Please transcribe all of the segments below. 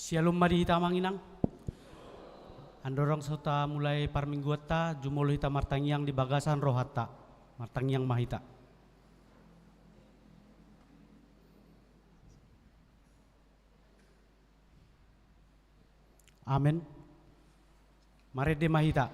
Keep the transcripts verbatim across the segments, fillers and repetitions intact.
Syalom ma di hita, Amang Inang. Andorang so tamulai parmingguanta, jumolo hita martangiang di bagasan rohanta. Martangiang ma hita. Amen. Marende ma hita.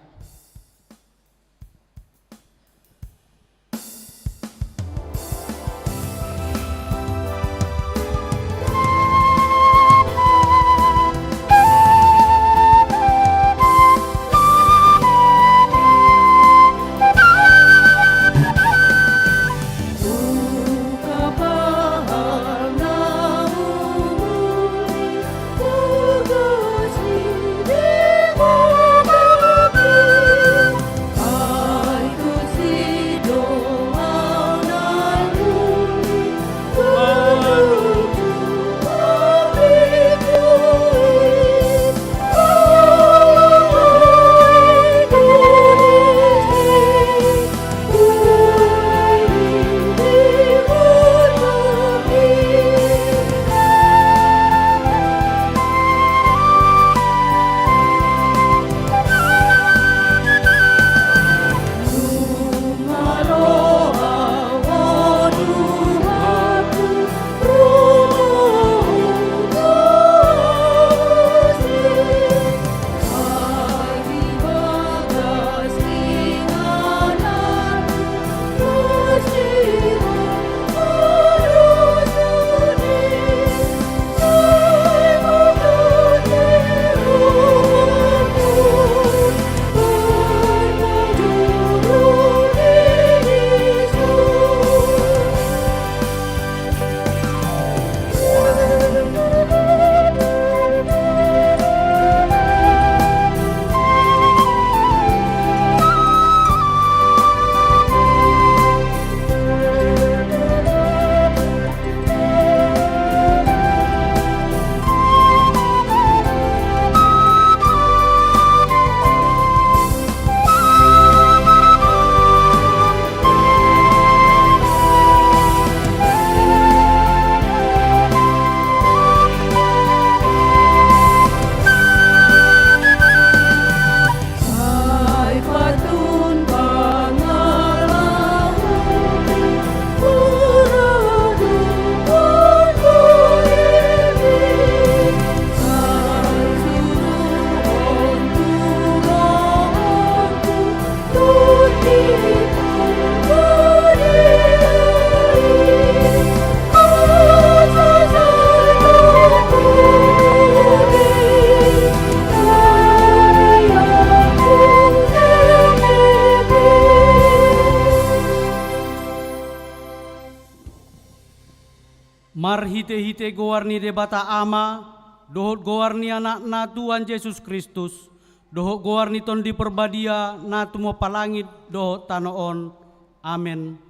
Marhitehite goar ni Debata Ama, dohot goar ni Anakna Tuhan Jesus Kristus, dohot goar ni Tondi Parbadia na tumompa langit dohot tano on. Amen.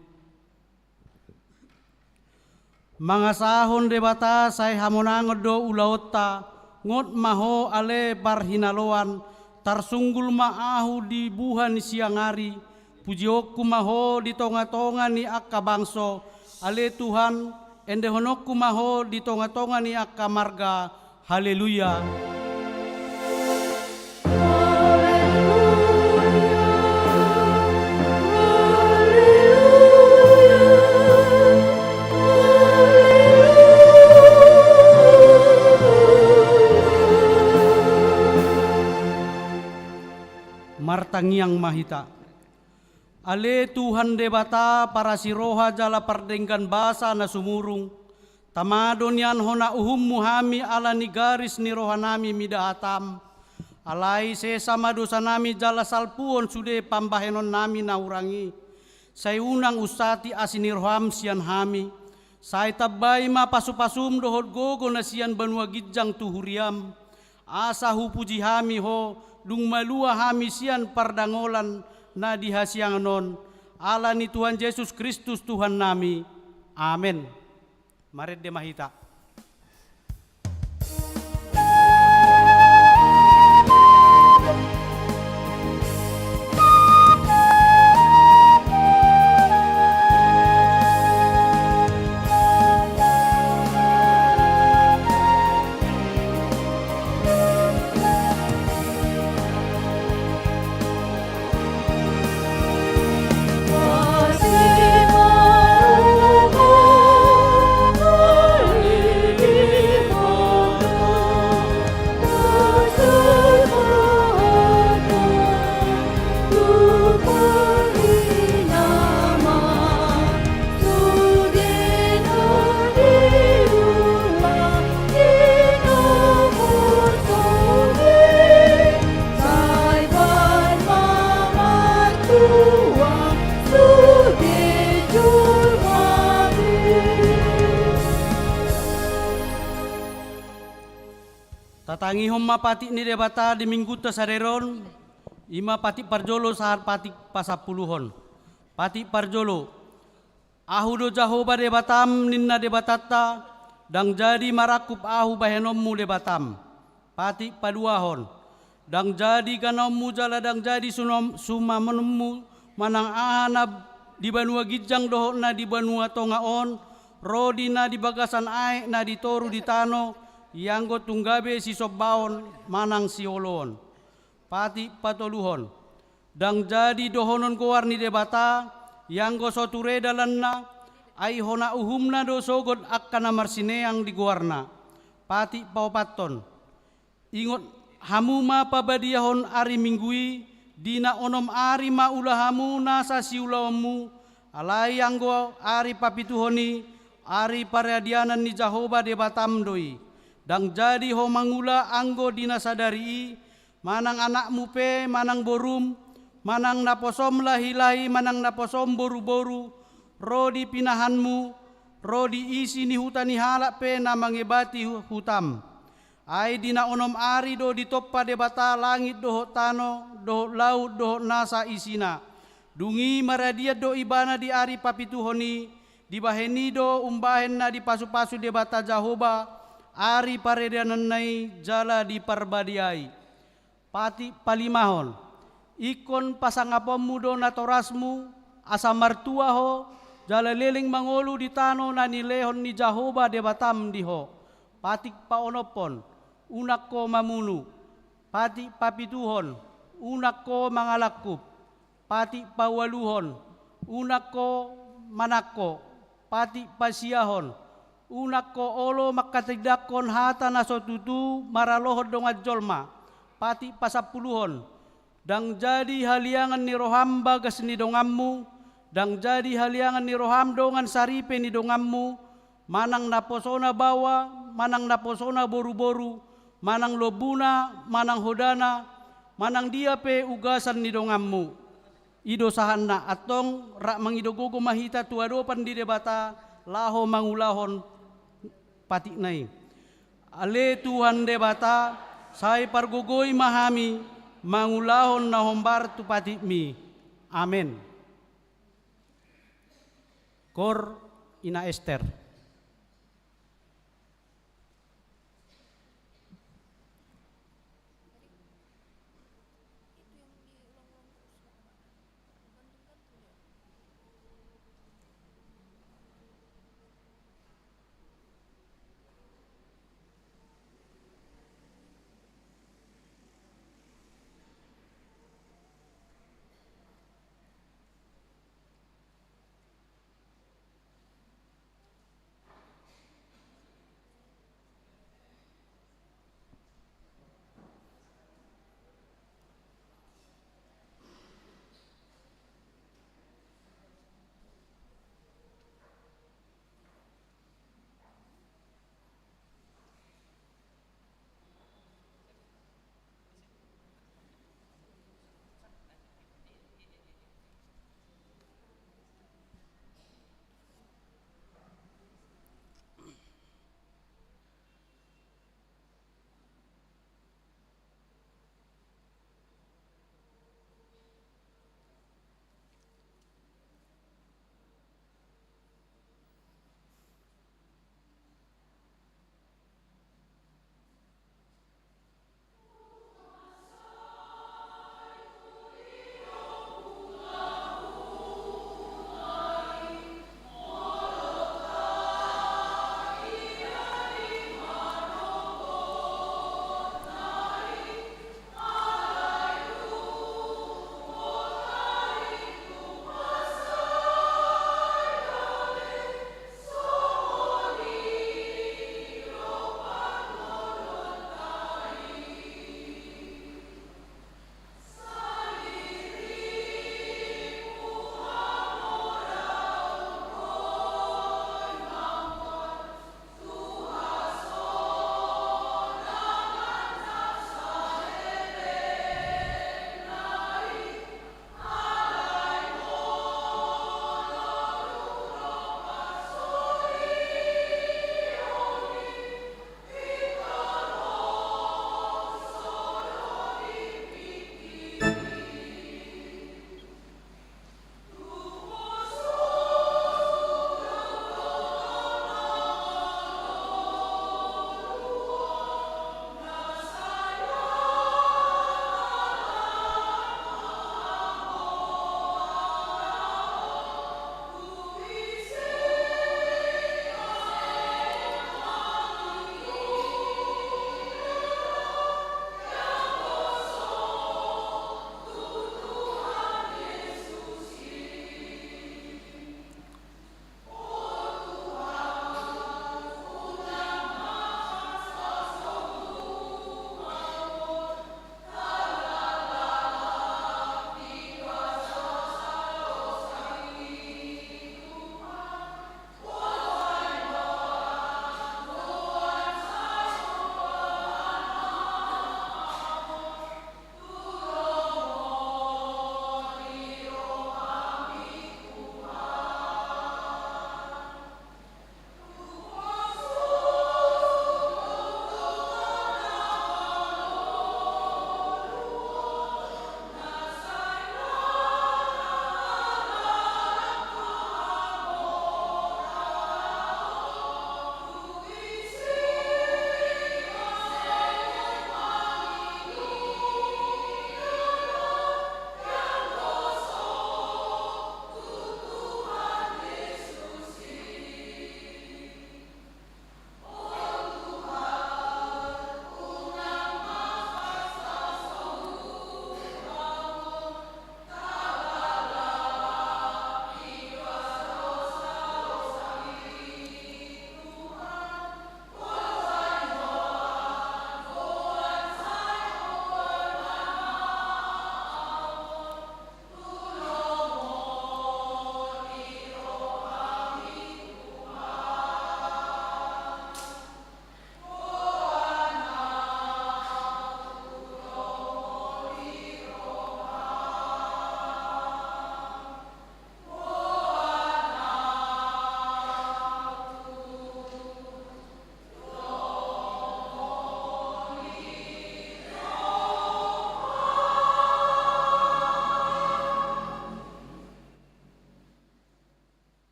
Mangasahon Debata sai hamonangon do ulaonta, ngot ma ho ale parhinaloan, tarsunggul ma ahu di buha ni siang ari, pujionku ma ho di tongatonga ni angka bangso, ale Tuhan, endehononku ma ho di tongatonga ni angka marga. Haleluya. Martangiang ma hita. Ale Tuhan Debata, parasiroha jala pardenggan basa na sumurung, tama do nian hona uhummu hami ala ni garis ni rohanami mida hataM. Alai sesa ma dosanami jala salpuhon sude pambahenonnami na hurang i. Sai unang unsati asi ni rohaM sian hami. Sai tambai ma pasupasuM dohot gogo na sian banua ginjang tu huriaM. Asa hupuji hami Ho, dung malua hami sian pardangolan na di hasiangan on, ala ni Tuhan Jesus Kristus Tuhannami. Amen. Marende ma hita. Tatangihon ma patik ni Debata di Minggunta sadari on, i ma patik parjolo sahat patik pasampuluhon. Patik parjolo. Ahu do Jahowa Debatam, ninna Debatanta, ndang jadi marangkup ahu bahenonmu Debatam. Patik paduahon. Ndang jadi ganaonmu jala ndang jadi sunom-, sumamonmu manang aha na di banua ginjang dohot na di banua tonga on, ro di na di bagasan aek na di toru di tano, ianggo tung gabe sisombaon manang sioloon. Patik patoluhon. Ndang jadi dohonon goar ni Debata, ianggo so ture dalanna, ai hona uhumna do sogot angka na marsineang di goarna. Patik paopathon. Ingot hamu ma pabadiahon ari Minggu i, di na onom ari ma ula hamu nasa siulaonmu, alai anggo ari papituhon i, ari paradianan ni Jahowa Debatam do i. Ndang jadi ho mangula anggo di na sadari i, manang anakmu pe, manang borum, manang naposom lahi-lahi, manang naposom boru-boru, ro di pinahanmu, ro di isi ni huta ni halak pe na mangebati hu-, hutam. Ai di na onom ari do ditompa Debata langit dohot tano, dohot laut, dohot nasa isina. Dung i maradian do ibana di ari papituhon i, dibahen i do umbahen na dipasu-pasu Debata Jahowa, ari paradiananna i jala diparbadiai. Patik palimahon. Ingkon pasangaponmu do natorasmu, asa martua ho, jala leleng mangolu di tano na nilehon ni Jahowa Debatam di ho. Patik paonomhon. Unang ho mamunu. Patik papituhon. Unang ho mangalangkup. Patik paualuhon. Unang ho manangko. Patik pasiahon. Unang ho olo mangkatindangkon hata na so tutu maralohon dongan jolma. Patik pasampuluhon. Ndang jadi haliangan ni roham bagas ni donganmu, ndang jadi haliangan ni roham dongan saripe ni donganmu, manang naposona baoa, manang naposona boru-boru, manang lombuna, manang hodana, manang dia pe ugasan ni donganmu. I do sahatna. Antong rap mangido gogo ma hita tu adopan ni Debata laho mangulahon patikna i. Ale Tuhan Debata, sai pargogoi ma hami mangulahon na hombar tu patikmi. Amen. Koor Ina Ester.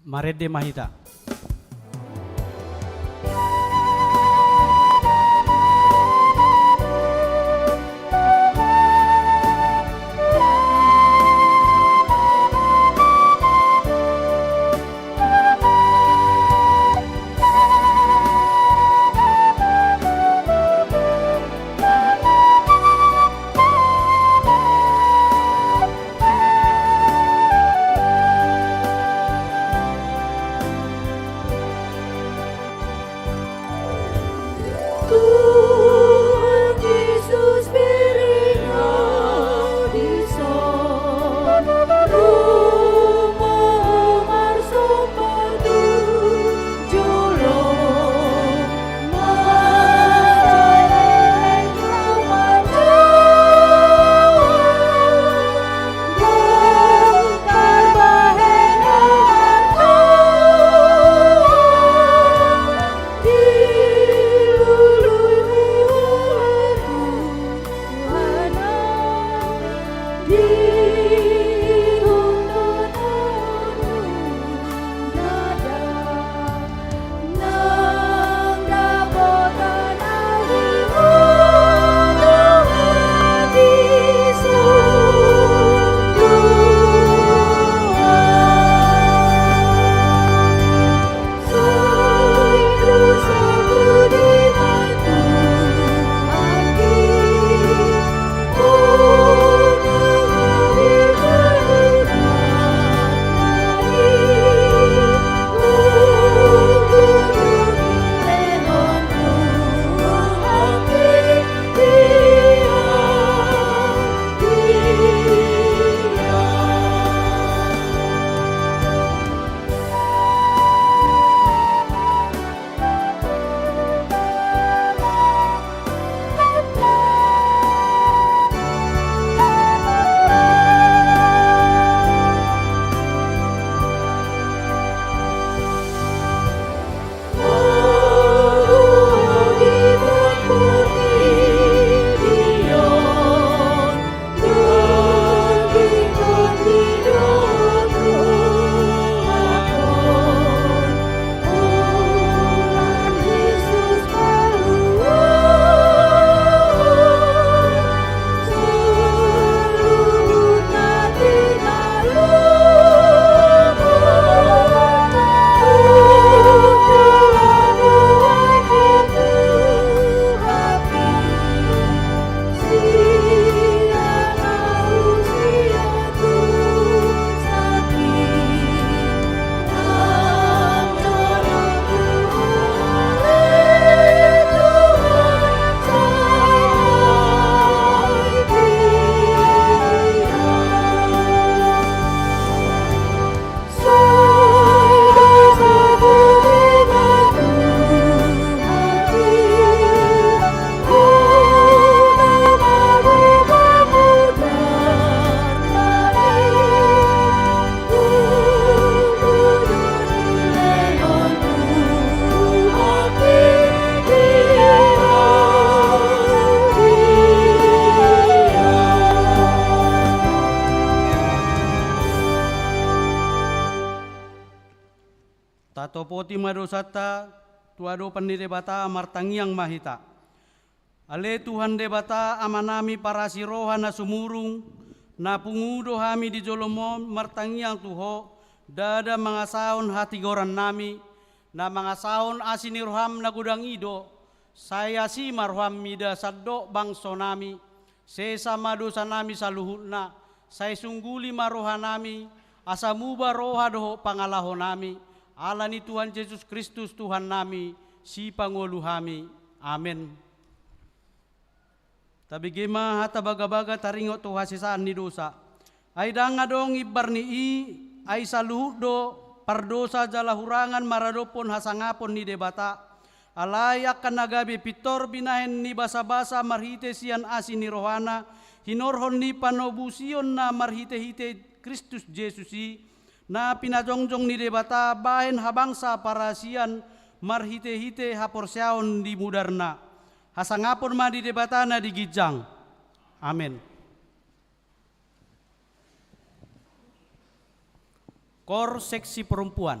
Marende ma hita. Tatopoti ma dosanta tu adopan ni Debata, martangiang ma hita. Ale Tuhan Debata, Amanami parasi roha na sumurung, na pungu do hami di joloM on martangiang tu Ho, ndada mangasahon hatigorannami, na mangasahon asi ni rohaM na godang i do, sai asi ma rohaM mida sandok bangsonami, sesa ma dosanami saluhutna, sai sungguli ma rohanami, asa muba roha dohot pangalahonami, ala ni Tuhan Jesus Kristus Tuhannami, Sipangolu hami. Amen. Tabege ma hata bagabaga taringot tu hasesaan ni dosa. Ai ndang adong imbar ni i, ai saluhut do pardosa jala hurangan maradophon hasangapon ni Debata. Alai angka na gabe pintor binahen ni basabasa marhite sian asi ni rohana, hinorhon ni panobusionna marhitehite Kristus Jesus i, na pinajongjong ni Debata bahen habangsa parasian marhitehite haporseaon di mudarna. Hasangapon ma di Debata na di ginjang. Amen. Kor seksi perempuan.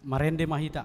Marende ma hita.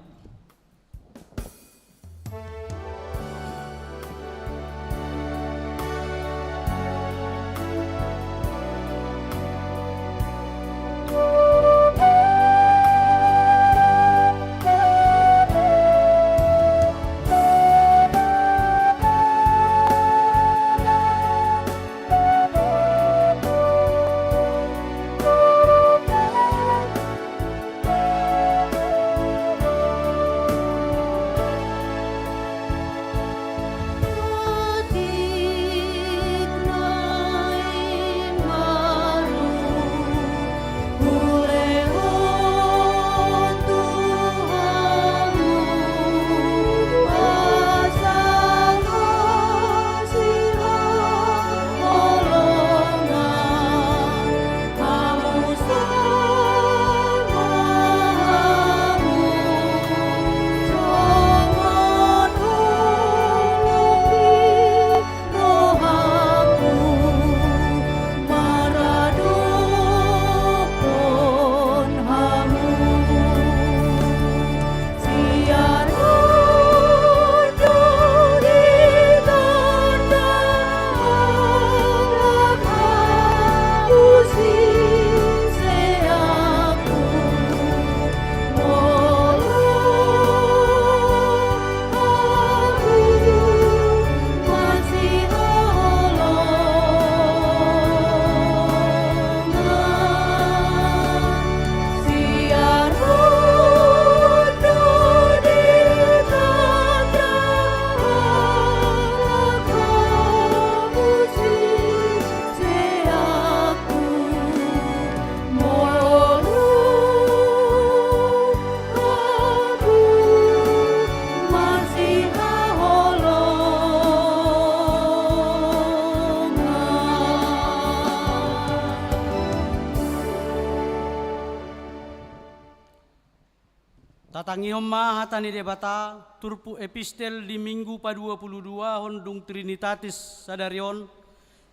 Tatangihon ma hata ni Debata, turpuk epistel di Minggu padua pulu duahon dung Trinitatis sadari on,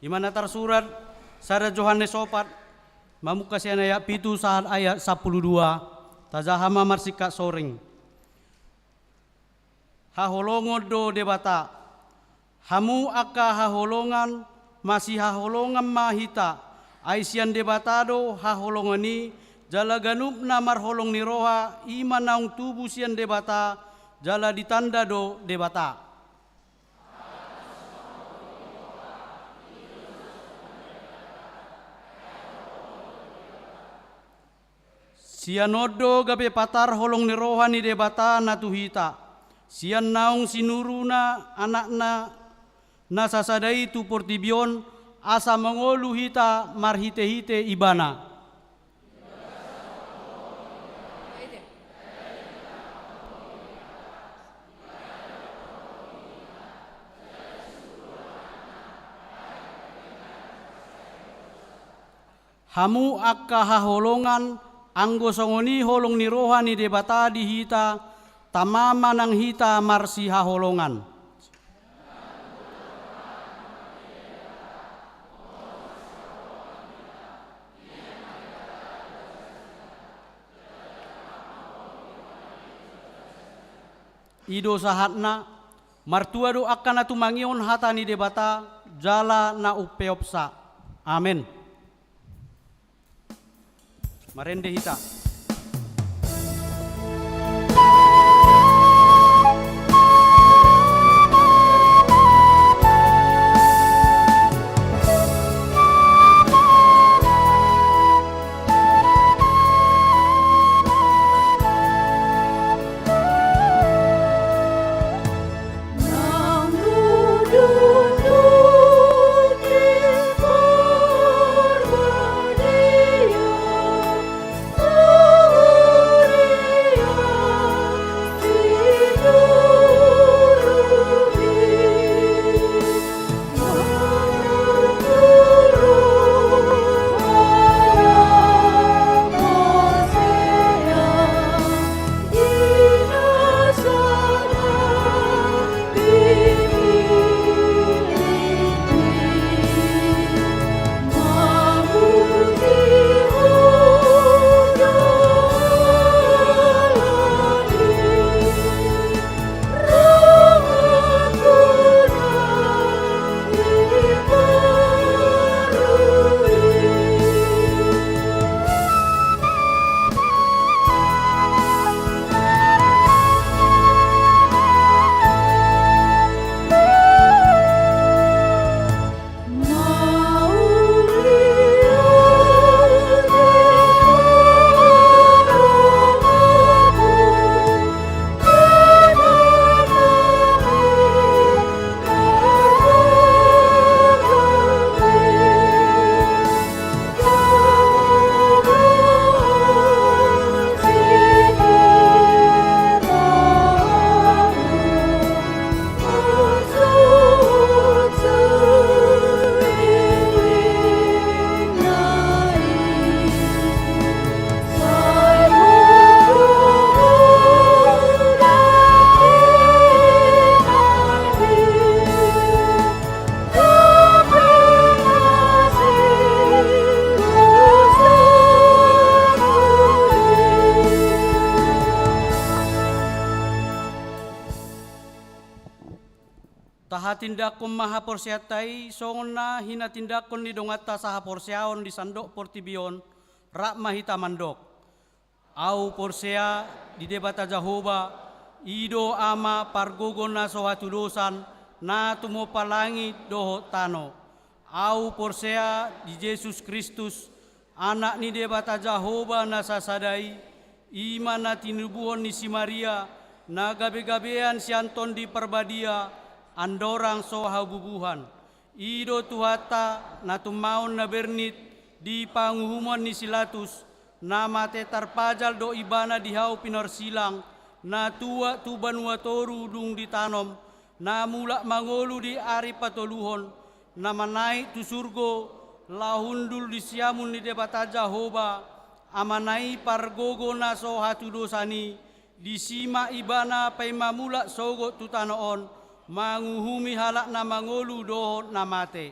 i ma na tarsurat sada Johannes opat, mamungka sian ayat pitu sahat ayat sampulu dua, tajaha ma marsingkat soring. Haholongon do Debata. Hamu angka haholongan, masihaholongan ma hita, ai sian Debata do haholongan i, jala ganup na marholong ni roha, i ma naung tubu sian Debata, jala ditanda do Debata. Sian on do gabe patar holong ni roha ni Debata na tu hita, sian naung sinuruna Anakna na sasada i tu portibi on, asa mangolu hita marhitehite Ibana. Hamu angka haholongan, anggo songon i holong ni roha ni Debata di hita, tama ma nang hita marsihaholongan. I do sahatna. Martua do angka na tumangihon hata ni Debata, jala na umpeopsa. Amen. Marende hita. Tahatindanghon ma haporseaonta i songon na hinatindanghon ni donganta sahaporseaon di sandok portibi on, rap ma hita mandok: Ahu porsea di Debata Jahowa, i do Ama pargogo na so hatudosan, na tumompa langit dohot tano. Ahu porsea di Jesus Kristus, Anak ni Debata Jahowa na sasada i, i ma na tinubuhon ni si Maria, na gabegabean sian Tondi Parbadia, andorang so habubuhan. I do Tuhanta, na tummaon na bernit di panguhumon ni si Latus, na mate tarpajal do Ibana di hau pinorsilang, na tuat tu banua toru dung ditanom, na mulak mangolu di ari patoluhon, na manaek tu surgo, laho hundul di siamun ni Debata Jahowa, Amana i pargogo na so hatudosan i, disi ma Ibana paima mulak sogot tu tano on, manguhumi halak na mangolu dohot na mate.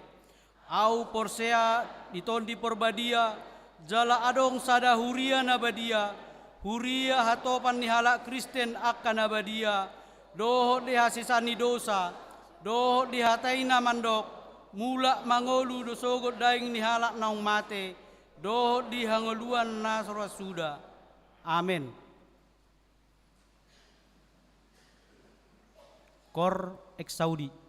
Ahu porsea di Tondi Parbadia, jala adong sada huria na badia, huria hatopan ni halak Kristen angka na badia, dohot di hasesaan ni dosa, dohot di hata i na mandok, mulak mangolu do sogot daging ni halak naung mate, dohot di hangoluan na so ra suda. Amen. Cor exaudi.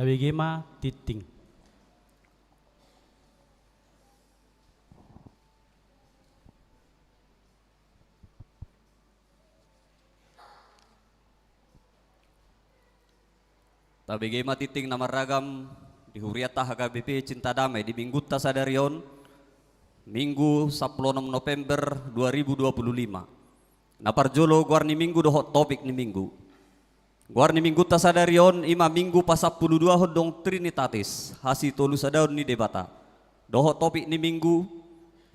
Tabege ma tingting. Tabege ma tingting na marragam di hurianta H K B P Cinta Damai di minggunta sadari on, Minggu sampulu onom November dua ribu dua puluh lima. Na parjolo, goar ni minggu dohot topik ni minggu. Goar ni minggunta sadari on i ma Minggu pasampuluduahon dohot Trinitatis, hasitolusadaon ni Debata. Dohot topik ni minggu: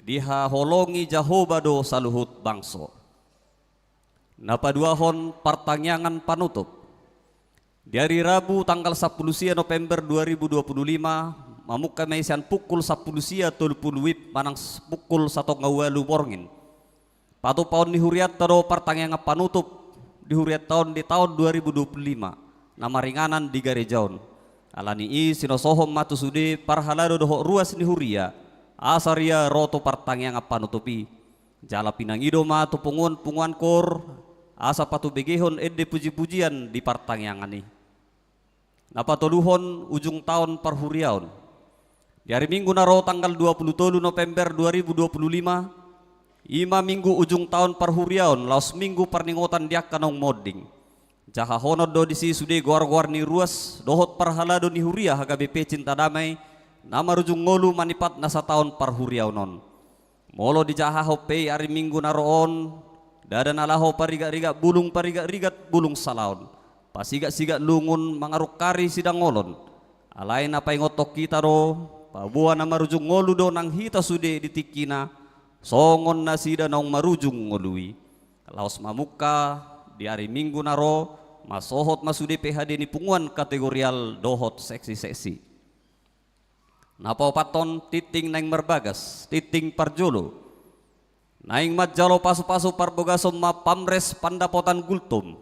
Dihaholongi Jahowa do saluhut bangso. Na paduahon, partangiangan panutup. Di ari Rabu tanggal sampulu sia November dua ribu dua puluh lima, mamungka ma i sian pukul sampulu sia tolu pulu WIB manang s-, pukul satonga ualu borngin. Patupaon ni hurianta do partangiangan panutup di hurianta on di taon dua ribu dua puluh lima, na maringanan di gareja on. Ala ni i, sinosohon ma tu sude parhalado dohot ruas ni huria, asa ro tu partangiangan panutup i. Jala pinangido ma tu punguan-punguan koor, asa patubegehon ende puji-pujian di partangiangan i. Na patoluhon, ujung taon parhuriaon. Di ari Minggu na ro tanggal dua pulu tolu November dua ribu dua pulu lima, i ma Minggu ujung taon parhuriaon, laos Minggu parningotan di angka naung monding. Jahahonon do disi sude goar-goar ni ruas dohot parhalado ni huria H K B P Cinta Damai, na marujung ngolu manipat na sataon parhuriaon on. Molo dijahahon pe i ari Minggu na ro on, ndada na laho parigat-rigat bulung, parigat-rigat bulung salaon, pasigat-sigat lungun, mangarungkari sidangolon. Alai na paingothon hita do, paboa na marujung ngolu do nang hita sude di tingkina, songon nasida naung marujung ngolu i. Laos mamungka di ari Minggu na ro, mansohot ma sude P H D ni punguan kategorial dohot seksi-seksi. Na paopathon, tingting naeng marbagas, tingting parjolo. Naeng manjalo pasu-pasu parbogason ma Pamres Pandapotan Gultom,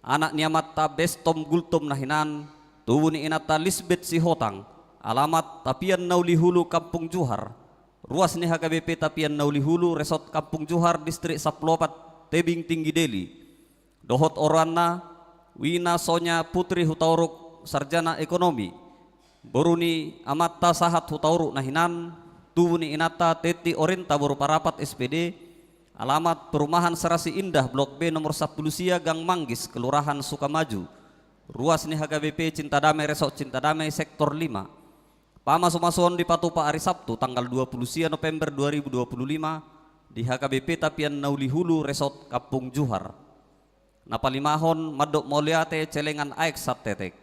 anak ni amanta Bestom Gultom na hinan, tubu ni inanta Lisbet Sihotang, alamat Tapian na Ulihulu, Kampung Juhar, ruas ni H K B P Tapian na Ulihulu, Resort Kampung Juhar, Distrik Sampulu Opat, Tebing Tinggi, Deli. Dohot oroanna, Wina Sonya Putri Hutauruk, sarjana ekonomi, boru ni amanta Sahat Hutauruk na hinan, tubu ni inanta Teti Orinta boru Parapat, S P D, alamat Perumahan Serasi Indah, Blok B, nomor sampulu sia, Gang Manggis, Kelurahan Sukamaju, ruas ni H K B P Cinta Damai, Resort Cinta Damai, Sektor lima. Pamasu-masuon dipatupa ari Sabtu tanggal dua pulu sia November dua ribu dua puluh lima di H K B P Tapian na Ulihulu, Resort Kampung Juhar. Na palimahon, mandok mauliate celengan aek santetek.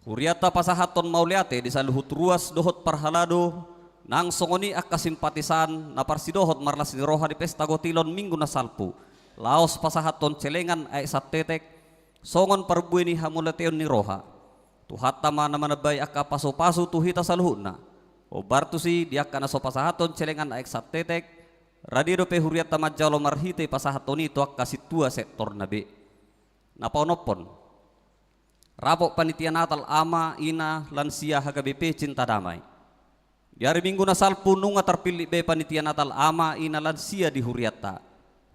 Hurianta pasahathon mauliate di saluhut ruas dohot parhalado, nang songon i angka simpatisan na parsidohot marlas ni roha di pesta gotilon Minggu na salpu, laos pasahathon celengan aek santetek, songon parbue ni hamauliateon ni roha. Tuhanta ma na manambai angka pasu-pasu tu hita saluhutna. Hombar tusi di angka na so pasahathon celengan aek santetek, rade dope hurianta manjalo marhite pasahathon i tu angka sintua sektorna be. Na paonomhon, rapot panitia Natal ama, ina, lansia H K B P Cinta Damai. Di ari Minggu na salpu nunga tarpillit be panitia Natal ama, ina, lansia di hurianta.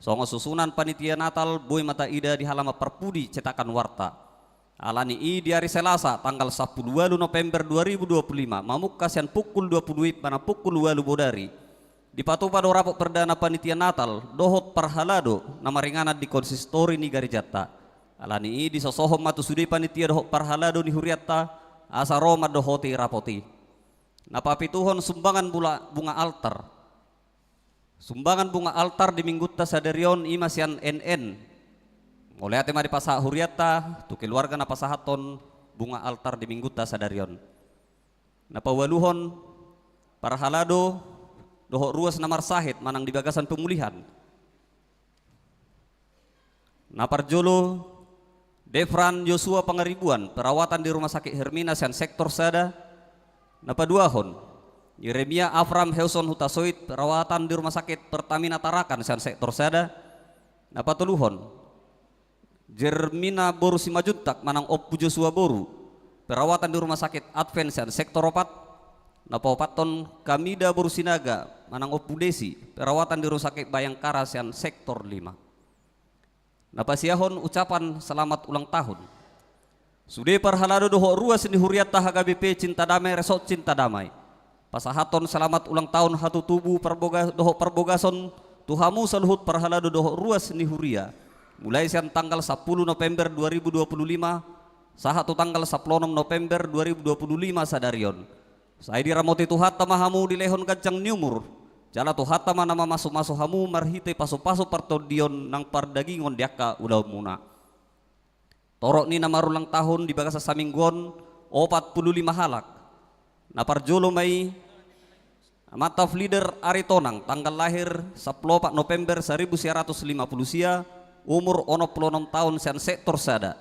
Songon susunan panitia Natal, boi ma taida di halaman parpudi cetakan warta. Ala ni i, di ari Selasa tanggal sampulu ualu November dua ribu dua puluh lima, mamungka sian pukul dua pulu WIB manang pukul ualu bodari, dipatupa do rapot perdana panitia Natal dohot parhalado na maringanan di konsistori ni garejanta. Ala ni i, disosohon ma tu sude panitia dohot parhalado ni hurianta, asa ro mandohoti rapot i. Na papituhon, sumbangan bula-, bunga altar. Sumbangan bunga altar di minggunta sadari on i ma sian N N. Mauliate ma dipasahat hurianta tu keluarga na pasahathon bunga altar di minggunta sadari on. Na paualuhon, parhalado dohot ruas na marsahit manang di bagasan pemulihan. Na parjolo, Defran Yosua Pangaribuan, perawatan di Rumah Sakit Hermina sian sektor sada. Na paduahon, Yeremia Afram Heuson Hutasoit, perawatan di Rumah Sakit Pertamina Tarakan sian sektor sada. Na patoluhon, Jermina boru Simajuntak manang Ompu Josua boru, perawatan di Rumah Sakit Advent sian sektor opat. Na paopathon, Kamida boru Sinaga manang Ompu Desi, perawatan di Rumah Sakit Bayangkara sian sektor lima. Na pasiahon, ucapan selamat ulang tahun. Sude parhalado dohot ruas ni hurianta H K B P Cinta Damai, Resort Cinta Damai, pasahathon selamat ulang tahun hatutubu parboga-, dohot parbogason tu hamu saluhut parhalado dohot ruas ni huria, mulai sian tanggal sampulu November dua ribu dua puluh lima sahat tu tanggal sampulu onom November dua ribu dua puluh lima sadari on. Sai diramoti Tuhanta ma hamu dilehon ganjang ni umur, jala Tuhanta ma na mamasumasu hamu marhite pasupasu partondion nang pardagingon di angka ulaonmuna. Torop ni na marulang tahun di bagasan saminggu on, opat pulu lima halak. Na parjolo ma i Amanta Flider Aritonang, tanggal lahir sampulu opat November saribu sia ratus lima pulu sia, umur onom pulu onom taon, sian sektor sada.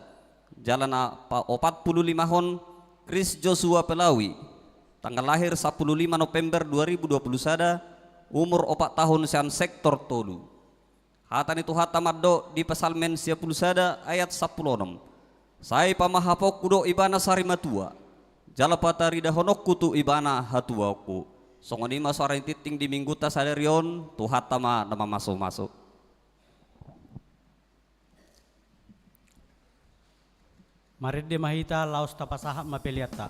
Jala na paopat pulu limahon, Kris Joshua Pelawi, tanggal lahir sampulu lima November dua ribu dua pulu sada, umur opat tahun, sian sektor tolu. Hata ni Tuhanta mandok di Psalmen sia pulu sada ayat sampulu onom: Sai pamahaphononku do ibana sari matua, jala pataridahononku tu ibana hatuaonku. Songon i ma soara ni tingting di Minggunta sadari on. Tuhanta ma na mamasumasu. Marende ma hita laos tapasahat ma peleanta.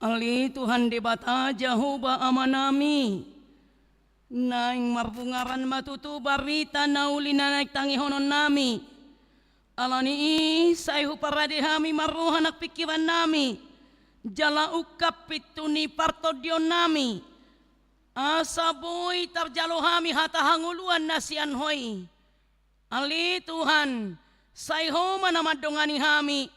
Ale Tuhan Debata Jahowa Amanami, naeng marbungaran ma tutu barita na uli na naeng tangihononnami. Ala ni i sai huparade hami marroha nang pingkirannami, jala ungkap pintu ni partondionnami, asa boi tarjalo hami hata hangoluan na sian Ho i. Ale Tuhan, sai Ho ma na mandongani hami,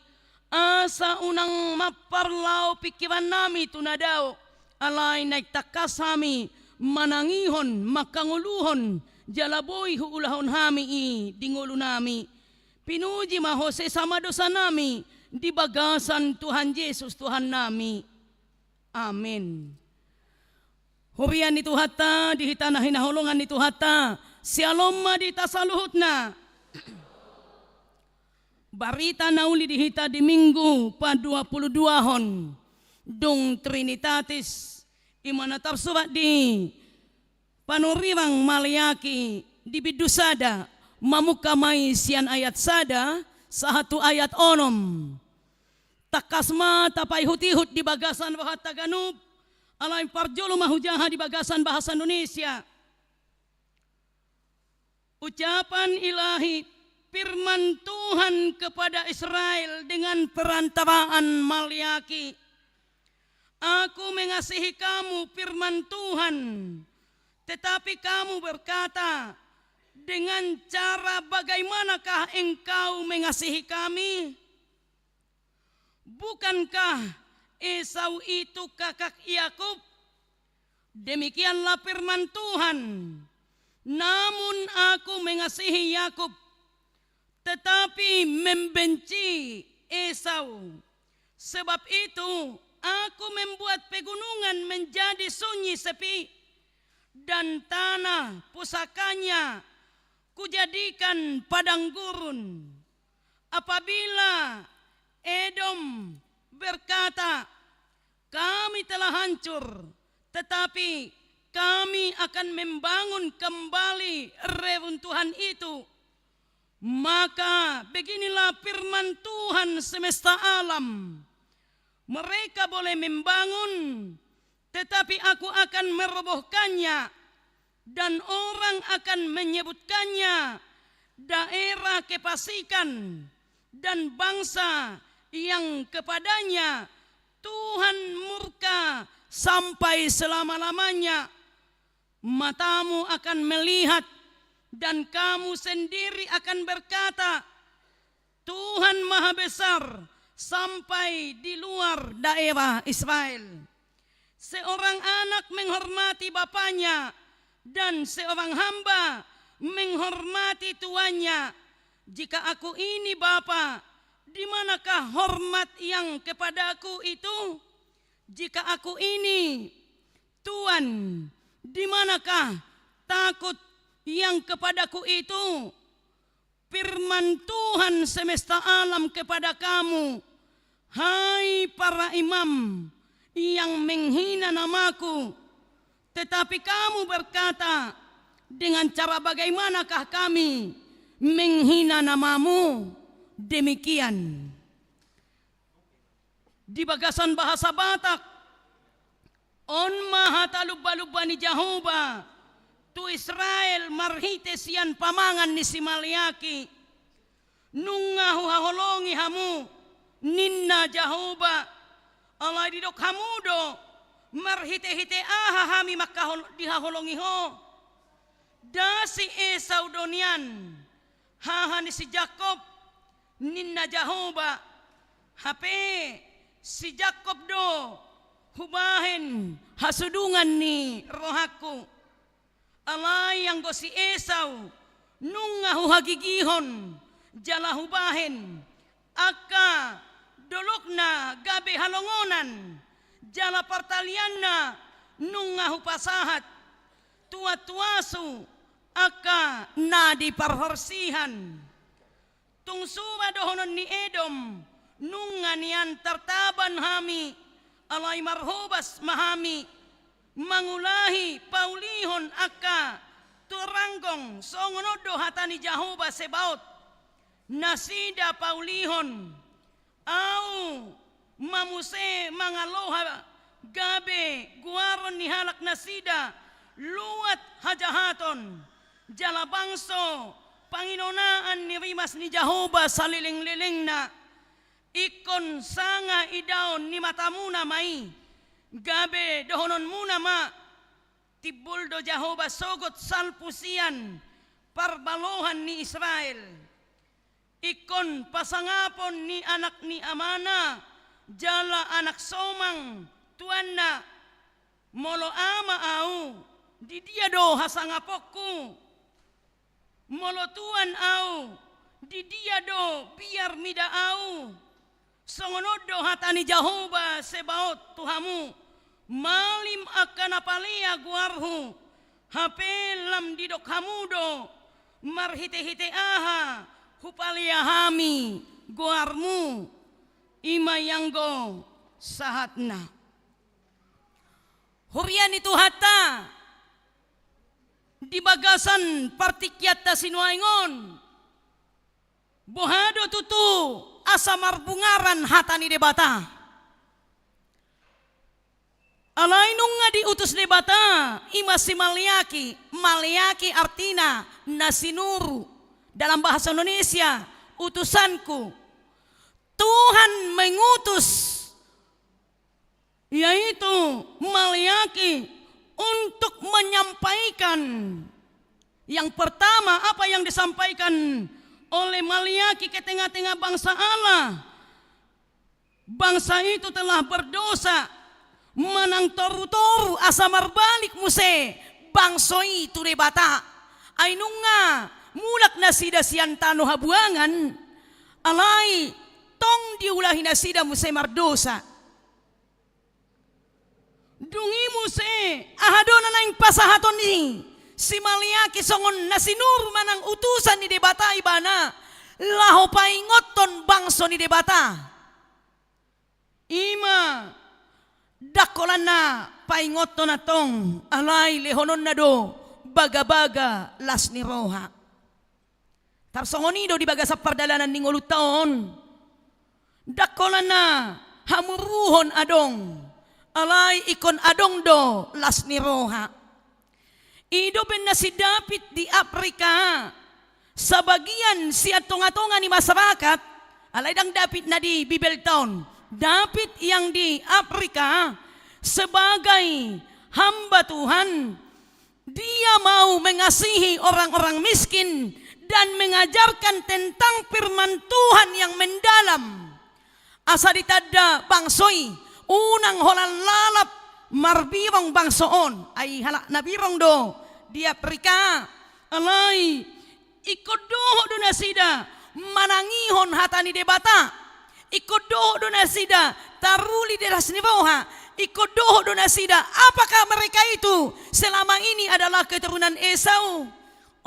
asa unang mamparlao pingkirannami tu na dao, alai naeng tangkas hami manangihon, manghangoluhon, jala boi huulahon hami i di ngolunami. Pinuji ma Ho sesa ma dosanami di bagasan Tuhan Jesus Tuhannami. Amen. Huria ni Tuhanta, di hita na hinaholongan ni Tuhanta, syalom ma di hita saluhutna. Barita na uli di hita di Minggu paduapuluduahon, dung Trinitatis, i ma na tarsurat di Panurirang Maleaki di bindu sada, mamungka ma i sian ayat sada sahat tu ayat onom. Tangkas ma tapaihutihut di bagasan rohanta ganup, alai parjolo ma hujaha di bagasan bahasa Indonesia. Ucapan Ilahi, firman Tuhan kepada Israel dengan perantaraan Maleaki. Aku mengasihi kamu, firman Tuhan, tetapi kamu berkata, dengan cara bagaimanakah engkau mengasihi kami? Bukankah Esau itu kakak Yakub? Demikianlah firman Tuhan, namun aku mengasihi Yakub, tetapi membenci Esau. Sebab itu, aku membuat pegunungan menjadi sunyi sepi, dan tanah pusakanya kujadikan padang gurun. Apabila Edom berkata, kami telah hancur, tetapi kami akan membangun kembali reruntuhan itu. Maka beginilah firman Tuhan semesta alam, mereka boleh membangun, tetapi aku akan merobohkannya, dan orang akan menyebutkannya daerah kefasikan, dan bangsa yang kepadanya Tuhan murka sampai selama-lamanya. Matamu akan melihat, dan kamu sendiri akan berkata, Tuhan Maha Besar sampai di luar daerah Israel. Seorang anak menghormati bapanya, dan seorang hamba menghormati tuannya. Jika aku ini bapa, di manakah hormat yang kepadaku itu? Jika aku ini tuan, di manakah takut yang kepadaku itu? Firman Tuhan semesta alam kepada kamu, hai para imam yang menghina namaku, tetapi kamu berkata, dengan cara bagaimanakah kami menghina namamu? Demikian. Di bagasan bahasa Batak, on ma hata lumbalumba ni Jahowa tu Israel marhite sian pamangan ni si Maleaki. Nunga huhaholongi hamu, ninna Jahowa. Alai didok hamu do, marhitehite aha hami mangkahol-, dihaholongi ho? Nda si Esau do nian, haha ni si Jakkob, ninna Jahowa. Hape si Jakkob do hubahen hasudungan ni rohangku. Alai anggo si Esau nunga huhagigihon jala hubahen angka dolokna gabe halongonan jala partalianna nunga hupasahat. Tuatuasu angka na di parhorsihan. Tung sura dohonon ni Edom, nunga nian tartaban hami, alai marhobas ma hami mangulahi paulihon angka turanggong, songon on do hata ni Jahowa Sebaot. Nasida paulihon, au ma muse mangaloha gabe goaron ni halak nasida luat hajahaton, jala bangso panginonaan ni rimas ni Jahowa saleleng-lelengna. Ingkon sanga idaon ni matamuna ma i, gabe dohononmuna ma: Timbul do Jahowa sogot salpu sian parbalohan ni Israel. Ingkon pasangapon ni anak ni amana jala anak somang tuanna. Molo ama ahu, di dia do hasangaponku? Molo tuan ahu, di dia do biar mida ahu? Songon on do hata ni Jahowa Sebaot tu hamu: Malim angka na palea goarhu, hape lam didok hamu do: Marhite-hite aha hupalea hami goarmu? I ma i anggo sahatna. Huria ni Tuhanta, di bagasan partingkianta sinuaeng on, boha do tutu asa marbungaran hata ni Debata? Alai nunga diutus Debata, i ma si Maleaki. Maleaki artina na sinuru, dalam bahasa Indonesia, utusanku. Tuhan mengutus, yaitu Maleaki, untuk menyampaikan. Yang pertama, apa yang disampaikan oleh Maleaki ke tengah-tengah bangsa Allah? Bangsa itu telah berdosa, manang toru-toru asa marbalik muse bangso i tu Debata. Ai nunga mulak nasida sian tano habuangan, alai tong diulahi nasida muse mardosa. Dung i muse, aha do na naeng pasahaton ni si Maleaki songon na sinuru manang utusan ni Debata ibana, laho paingothon bangso ni Debata? I ma, ndang holan na paingothon antong, alai lehononna do bagabaga las ni roha. Tarsongon i do di bagasan pardalanan ni ngolunta on. Ndang holan na hamuruhon adong, alai ingkon adong do las ni roha. I dope na si David di Afrika, sabagian sian tonga-tonga ni masyarakat, alai ndang David na di Bibelta on, David yang di Afrika, sebagai hamba Tuhan, dia mau mengasihi orang-orang miskin dan mengajarkan tentang firman Tuhan yang mendalam. Asa ditanda bangso i, unang holan lalap marbirong bangso on, ai halak na birong do di Afrika. Alai ingkon dohot do nasida manangihon hata ni Debata. Ingkon dohot do nasida taruli di las ni roha. Ingkon dohot do nasida, apakah mereka itu selama ini adalah keturunan Esau?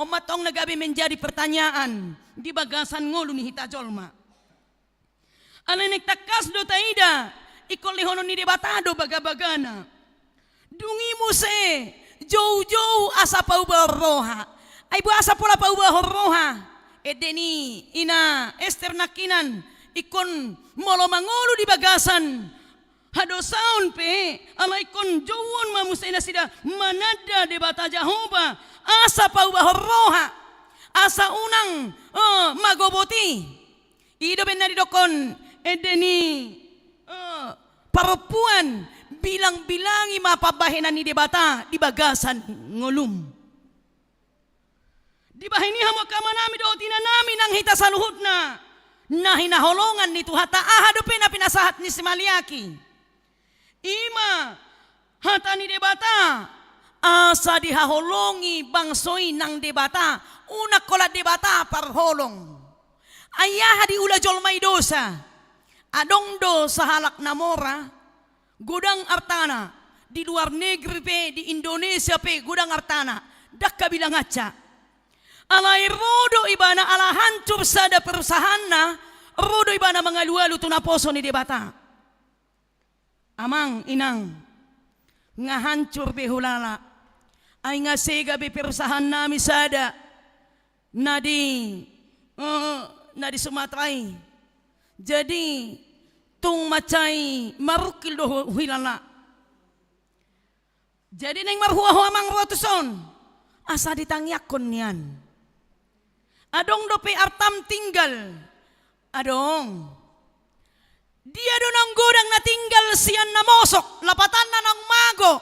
On ma tong na gabe menjadi pertanyaan di bagasan ngolu ni hita jolma. Alai naeng tangkas do taida, ingkon lehonon ni Debata do bagabagana. Dung i muse, joujou asa paubahon roha. Ai boasa pola paubahon roha? Ende ni ina Ester nangkinan, ingkon molo mangolu di bagasan hadosaon pe, alai ingkon jouon ma muse nasida mananda Debata Jahowa, asa paubahon roha, asa unang, eh, magobot i. I do umbahen na didokkon ende ni, eh, parompuan, bilang-bilangi ma pambahenan ni Debata di bagasan ngolum. Dibahen i hamu angka amanami dohot inanami nang hita saluhutna na hinaholongan ni Tuhanta, aha dope na pinasahat ni si Maleaki? I ma hata ni Debata, asa dihaholongi bangso i nang Debata, unang holan Debata parholong. Ai aha diula jolma i dosa? Adong do sahalak na mora, godang artana, di luar negeri pe, di Indonesia pe godang artana, ndang habilangansa. Alai ro do ibana ala hancur sada perusahaanna, ro do ibana mangalualu tu naposo ni Debata. Amang, inang, nga hancur be hulala. Ai nga sega be perusahaannami sada na di, eh, na di Sumatera i. Jadi tung mansai marungkil do hu-, hulala. Jadi naeng marhua ho amang ro tuson, asa ditangiangkon nian. Adong dope artam tinggal? Adong. Dia do naung godang na tinggal sian na mosok, lapatanna naung mago?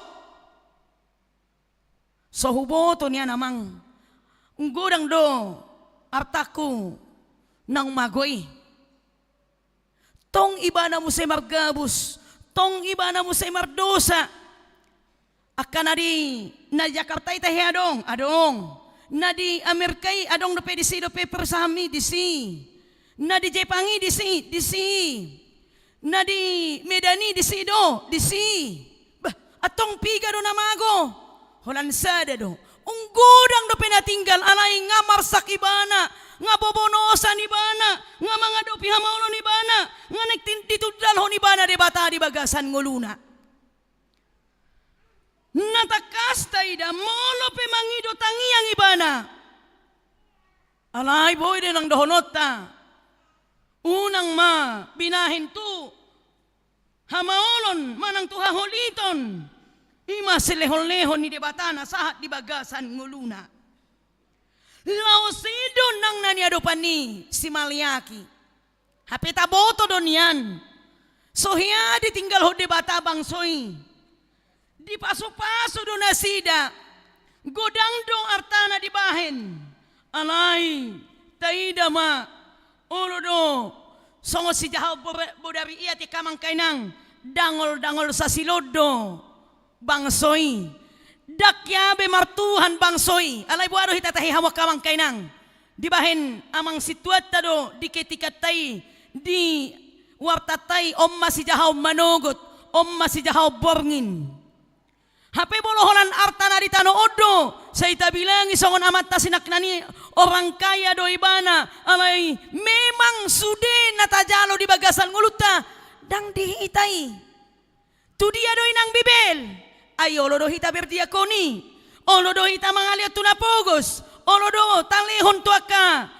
So huboto nian amang, godang do artangku naung mago i. Tong ibana muse margabus, tong ibana muse mardosa. Angka na di, na di Jakarta i tahe adong, adong. Na di Amerika i adong dope disi dope perusahaanmi, disi. Na di Jepang i disi, disi. Na di Medan i disi do, disi. Bah, antong piga do na mago? Holan sada do. Ung godang dope na tinggal, alai nga marsak ibana, nga bobonosan ibana, nga mangadopi hamaolon ibana, nga naeng tin-, ditundalhon ibana Debata di bagasan ngoluna. Na tangkas taida, molo pe mangido tangiang ibana, alai boi do nang dohononta, unang ma binahen tu hamaolon manang tu haholiton, i ma silehonlehon ni Debata na sahat di bagasan ngoluna. Laos i do nang na niadopan ni si Maleaki. Hape taboto do nian, so hea ditinggalhon Debata bangso i. Dipasupasu do nasida, godang do artana dibahen. Alai taida ma, olo do songon sijahaon bore-, bodari i, ate angka amang inang, dangol-dangol sasilondo bangso i. Ndang hea be martuhan bangso i. Alai boha do hita tahe hamu angka amang inang? Dibahen amang sintuanta do di ketikanta i, di wartanta i, on ma sijahaon manogot, on ma sijahaon borngin. Hape molo holan arta na di tano on do, sai tabilangi songon amanta sinangkaning i, orang kaya do ibana, alai memang sude na tajalo di bagasan ngolunta ndang di hita i. Tu dia do inang Bibel? Ai olo do hita berdiakoni, olo do hita mangalehon tu na pogos, olo do talehon tu angka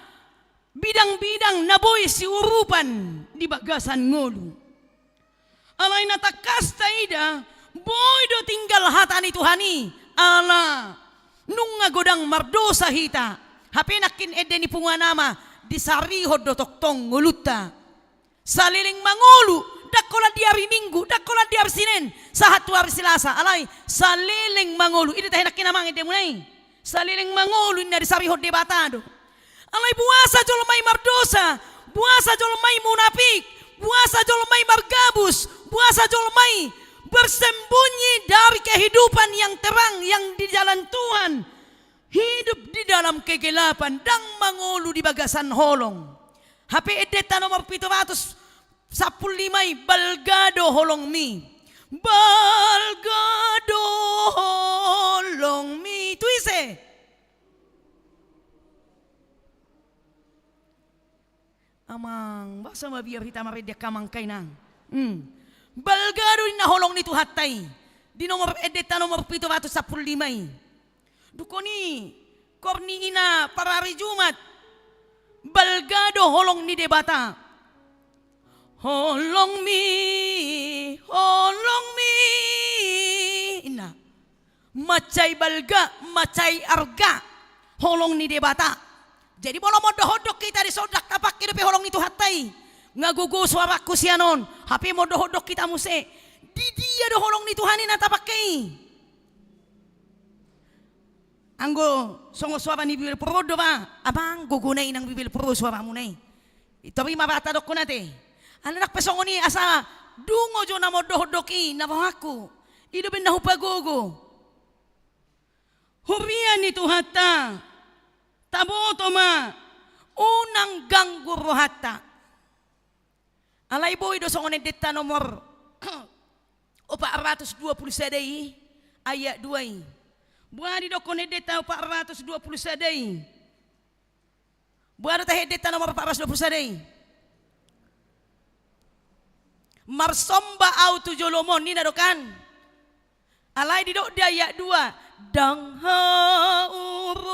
bidang-bidang na boi siurupan di bagasan ngolu. Alai na tangkas taida, boi do tinggal hata ni Tuhan i, ala nunga godang mardosa hita. Hape nangkin ende ni punguan ama, disarihon do tongtong ngolunta. Saleleng mangolu, ndang holan di ari Minggu, ndang holan di ari Sinen, sahat tu ari Selasa, alai saleleng mangolu. I do tahe nangkin amang endemuna i. Saleleng mangolu ninna disarihon Debata do. Alai boasa jolma i mardosa, boasa jolma i munafik, boasa jolma i margabus, boasa jolma i bersembunyi dari kehidupan yang terang yang di jalan Tuhan, hidup di dalam kegelapan, ndang mangolu di bagasan holong. Hape endenta nomor pitu ratus sampulu lima i, balga do holongmi. Balga do holongmi. Tu ise? Amang, boasa mabiar hita marende angka amang inang? Hmm. Balga do ninna holong ni Tuhanta i. Di nomor endenta nomor pitu ratus sampulu lima i. Dungkon i, koor ni ina parari Jumat, balga do holong ni Debata. Holongmi, holongmi, inna. Mansai balga, mansai arga holong ni Debata. Jadi molo mondok-ondok hita dison, ndang tapangke dope holong ni Tuhanta i. Nga gogo suarangku sian on, hape mondok-ondok hita muse, di dia do holong ni Tuhan i na tapangke i? Anggo songon suara ni Bibel Pro do ba, amang, gogo nai nang Bibel Pro suaramuna i. Tori ma ba tadok hu ate. Ala ndang pe songon i, asa dungo jo na mondok-ondok i na rohangku. I do umbahen na hupagogo. Huria ni Tuhanta, taboto ma, unang ganggu rohanta. Alai boi do songon endenta nomor opat ratus dua puluh sada i, ayat dua i. Boha didokkon endenta opat ratus dua puluh sada i? Boha do tahe endenta nomor opat ratus dua puluh sada i? Marsomba ahu tu jolom on, ninna do kan? Alai didok di ayat dua, ndang haurupan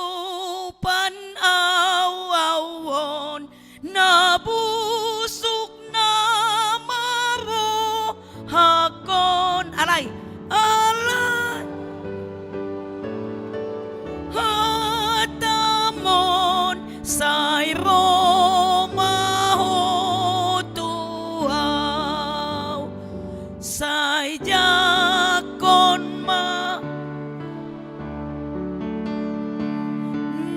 ahu, ahu on na busuk na marohahon. Alai, alai. Jangkon ma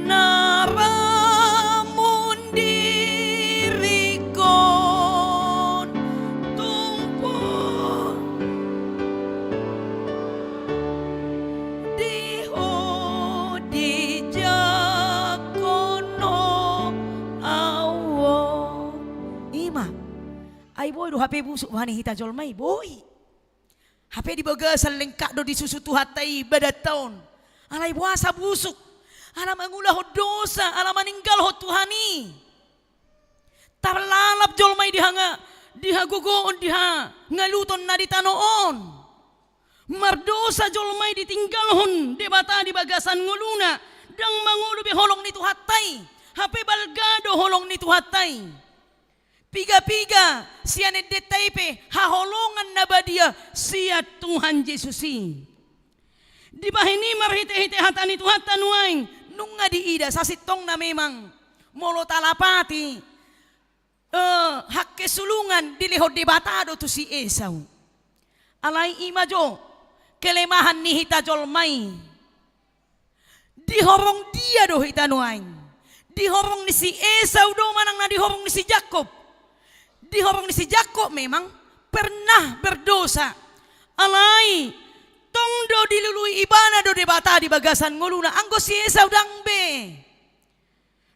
na ramun dirikon tumpu di ho dijangkon ho au on. Ima. Ai boi do hape busuk roha ni hita jolma i, boi. Hape di bagasan lengkap do disusu Tuhanta i badanta on. Alai boasa busuk? Ala mangulahon dosa, ala maninggalhon Tuhan i. Tarlalap jolma i di hanga, di hagogoon, di hangaluton na di tano on. Mardosa jolma i, ditinggalhon Debata di bagasan ngoluna, ndang mangolu be holong ni Tuhanta i. Hape balga do holong ni Tuhanta i. Piga-piga sian endenta i pe haholongan na badia sian Tuhan Jesus i. Dibahen i marhite-hite hata ni Tuhanta nuaeng, nunga diida sasintongna memang molo talapati, eh, hakesulungan dilehon Debata do tu si Esau. Alai ima jo kelemahan ni hita jolma i. Di horong dia do hita nuaeng? Di horong ni si Esau do manang na di horong ni si Jakkob? Di horong ni si Jakkob memang pernah berdosa. Alai tong do dilului ibana do Debata di bagasan ngoluna, anggo si Esau ndang be.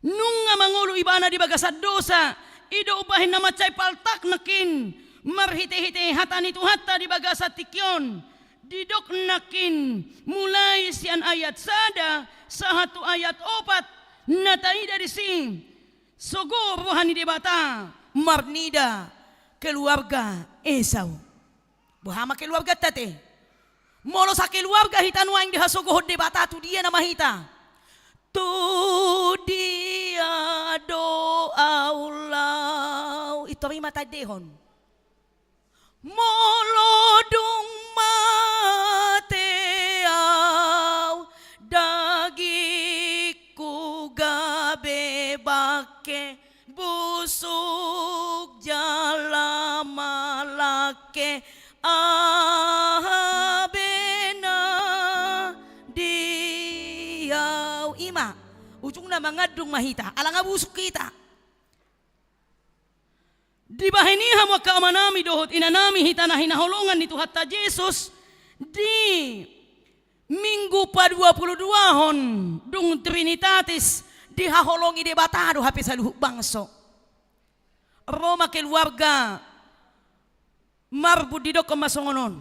Nunga mangolu ibana di bagasan dosa, i do umbahen na mansai paltak nangkin, marhite-hite hata ni Tuhanta di bagasan tingki on, didok nangkin, mulai sian ayat sada, sahat tu ayat opat, na taida disi, sogo roha ni Debata, marnida keluarga Esau. Boha ma keluarganta te? Molo sakeluarga hita nuaeng dihasogohon Debata, tu dia nama hita? Tu dia do au laho? Intor i ma taendehon. Molo dung mate au, dagingku gabe bangke, busuk jala malangke, aha be na di au? Ima, ujungna mangandung ma hita, ala nga busuk hita. Dibahen i hamu angka amanami dohot inanami, hita na hinaholongan ni Tuhanta Jesus, di Minggu paduapuluduahon dung Trinitatis, dihaholongi Debata do hape saluhut bangso. Ro ma keluarga Marbun, didokkon ma songon on.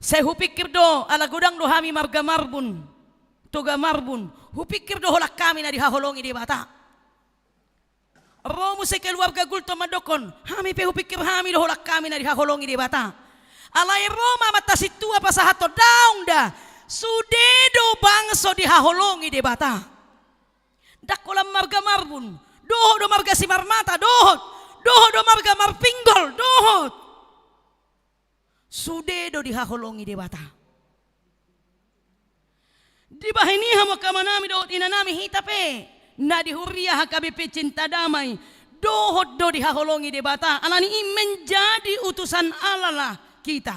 Sai hupingkir do, ala godang do hami marga Marbun, Toga Marbun, hupingkir do holan hami na dihaholongi Debata. Ro muse keluarga Gultom mandokkon, hami pe hupingkir hami do holan hami na dihaholongi Debata. Alai ro ma amanta sintua pasahathon, daong da, sude do bangso dihaholongi Debata. Ndang holan marga Marbun, dohot do marga Simarmata, dohot, dohot do marga Marpinggol, dohot. Sude do dihaholongi Debata. Dibahen i hamu angka amanami dohot inanami, hita pe na di huria H K B P Cinta Damai, dohot do dihaholongi Debata, alani i menjadi utusan Allah lah kita.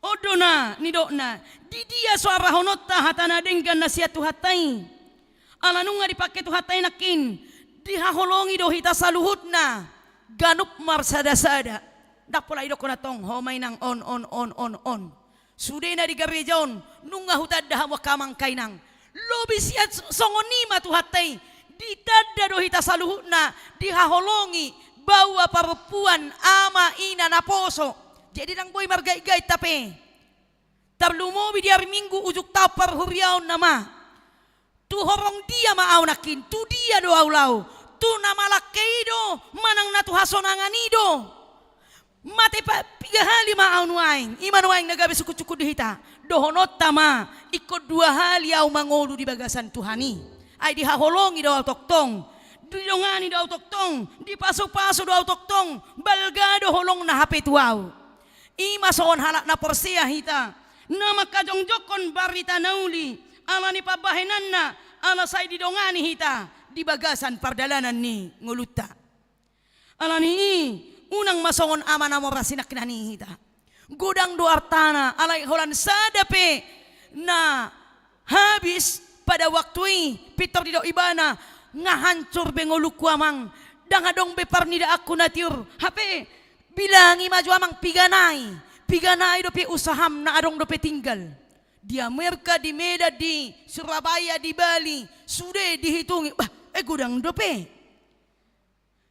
On do na nidokna, di dia so arahononta hata na denggan na sian Tuhanta i? Ala nunga dipangke Tuhanta i nangkin, dihaholongi do hita saluhutna, ganup marsadasada. Ndang pola didokkon antong, ho ma inang on, on, on, on, on. Sude na di gareja on, nunga hutanda hamu angka amang, angka inang. Lobi sian s-, songon i ma Tuhanta i, ditanda do hita saluhutna, dihaholongi, baoa parompuan, ama, ina, naposo. Jadi ndang boi margaitgait hape. Tarlumobi di ari Minggu ujung taon parhuriaon nama. Tu horong dia ma au nangkin, tu dia do au laho? Tu na malangke i do, manang na tu hasonangan i do? Mate pa-, piga hali ma au nuaeng, i ma nuaeng na gabe sungkun-sungkun di hita. Dohononta ma, ingkon dua hali au mangolu di bagasan Tuhan i. Ai dihaholongi do au tongtong, didongani do au tongtong, dipasu-pasu do au tongtong, balga do holongna hape tu au. I ma songon halak na porsea hita, na mangkajongjongkon barita na uli, ala ni pambahenanna, ala sai didongani hita di bagasan pardalanan ni ngolunta. Alani i, unang ma songon ama na mora sinangkinan i hita. Godang do artana, alai holan sada pe na habis pada waktu i, pintor didok ibana, nga hancur be ngolungku amang, ndang adong be parnidaanku na tiur. Hape, bilangi ma jo amang piga nai, piga nai dope usaham na adong dope tinggal. Di Amerika, di Medan, di Surabaya, di Bali, sude dihitungi, bah, eh, godang dope.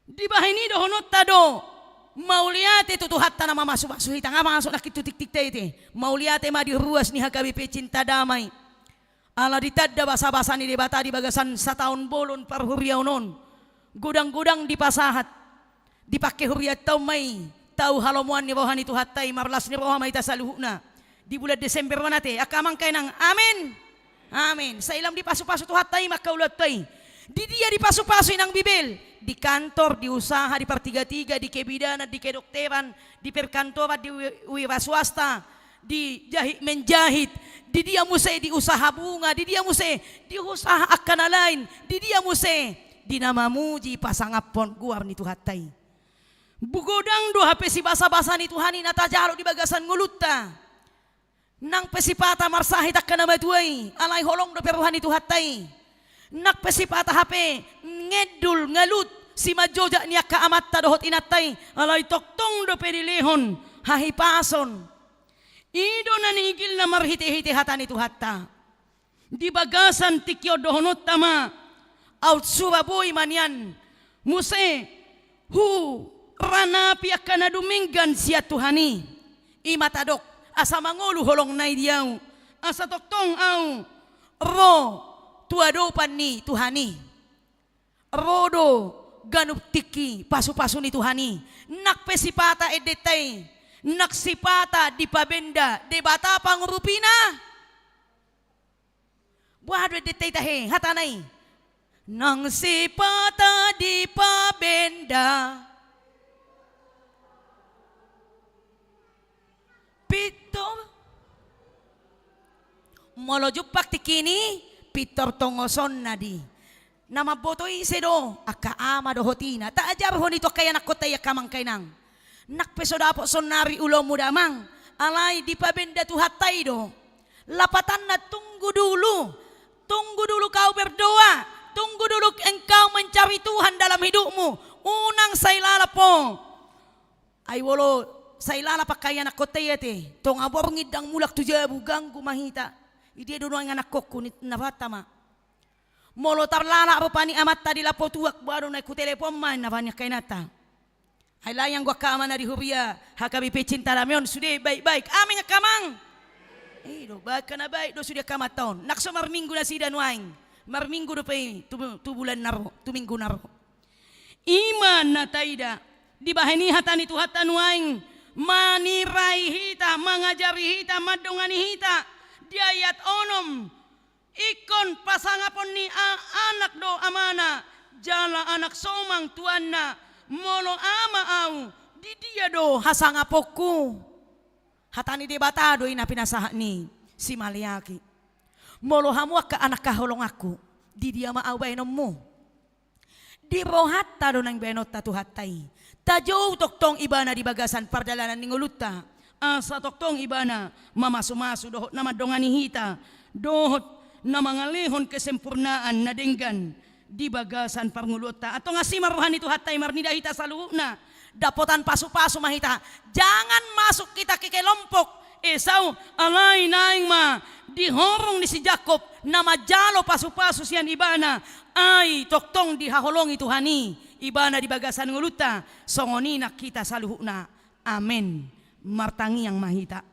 Dibahen i dohononta do, mauliate tu Tuhanta na mamasumasu hita, nga masuk nangkin tu tingtingta i te. Mauliate ma di ruas ni H K B P Cinta Damai. Ala ditanda basabasa ni Debata di bagasan sataon bolon parhuriaon on. Godang-godang dipasahat. Dipangke hurianta on ma i, tau halomoan ni roha ni Tuhanta i, marlas ni roha ma hita saluhutna. Di bulan Desember on ate, angka amang inang, amin. Amin. Sai lam dipasupasu Tuhanta i ma angka ulaonta i. Di dia dipasupasu inang Bibel? Di kantor, di usaha, di partigatiga, di kebidanan, di kedokteran, di perkantoran, di wi-, wira swasta, di jahit menjahit, di dia muse di usaha bunga, di dia muse di usaha angka na lain, di dia muse di na mamuji pasangaphon goar ni Tuhanta i. Godang do hape sibasabasa ni Tuhan i na tajalo di bagasan ngolunta. Nang pe sipata marsahit angka na matua i, alai holong dope roha ni Tuhanta i. Nang pe sipata hape ngendul, ngalut, simanjojak ni angka amanta dohot inanta i, alai tongtong dope dilehon hahipason. I do na niigilna marhitehite hata ni Tuhanta. Di bagasan tingki on dohononta ma, aut sura boi ma nian, muse huranapi angka na dumenggan sian Tuhan i. I ma tadok, asa mangolu holongna i di ahu, asa tongtong ahu ro tu adopan ni Tuhan i. Ro do ganup tingki pasupasu ni Tuhan i. Nang pe sipata endenta i, nang sipata dipabenda Debata pangurupina. Boha do endenta i tahe, hatana i? Nang sipata dipabenda. Pintor. Molo jumpang tingki i, pintor tongosonna di. Na mamboto ise do, angka ama dohot ina. Taajarhon i tu angka ianakkonta i angka amang inang. Nang pe so dapot saonari ulaonmu damang, alai dipabenda Tuhanta i do. Lapatanna tunggu dulu. Tunggu dulu kau berdoa. Tunggu dulu engkau mencari Tuhan dalam hidupmu. Unang sai lalap ho. Ai molo sai lalap angka ianakkonta i ate, tonga borngin ndang mulak tu jabu, ganggu ma hita. I dia do nuaeng anakkonku ninna rohanta ma. Molo tarlalap roha ni amanta di lapo tuak, boha do nuaeng hutelepon ma ninna roha ni angka inanta. Ai lae anggo angka ama na di huria H K B P Cinta Damai on sude baik-baik. Amin angka amang. I do, baik angka na baik do sude angka amanta on. Nang so marminggu nasida nuaeng. Marminggu dope i tu, tu bulan na ro, tu minggu na ro. I ma na taida, dibahen i hata ni Tuhanta nuaeng, manirai hita, mangajari hita, mandongani hita, di ayat onom, ingkon pasangapon ni a-, anak do amana, jala anak somang tuanna, molo ama ahu, di dia do hasangaponku? Hata ni Debata do i na pinasahat ni si Maleaki. Molo hamu angka anak haholonganku, di dia ma ahu baenonmu? Di rohanta do naeng baenonta Tuhanta i. Tajou tongtong Ibana di bagasan pardalanan ni ngolunta. Asa tongtong Ibana mamasumasu dohot na mandongani hita, dohot na mangalehon kesempurnaan na denggan di bagasan parngoluonta. Antong asi ma roha ni Tuhanta i marnida hita saluhutna. Dapotan pasupasu ma hita. Jangan masuk kita ke kelompok Esau, alai naeng ma di horong ni si Jakkob na manjalo pasupasu sian Ibana, ai tongtong dihaholongi Tuhan i Ibana di bagasan ngolunta, songon i nang hita saluhutna. Amen. Martangiang ma hita.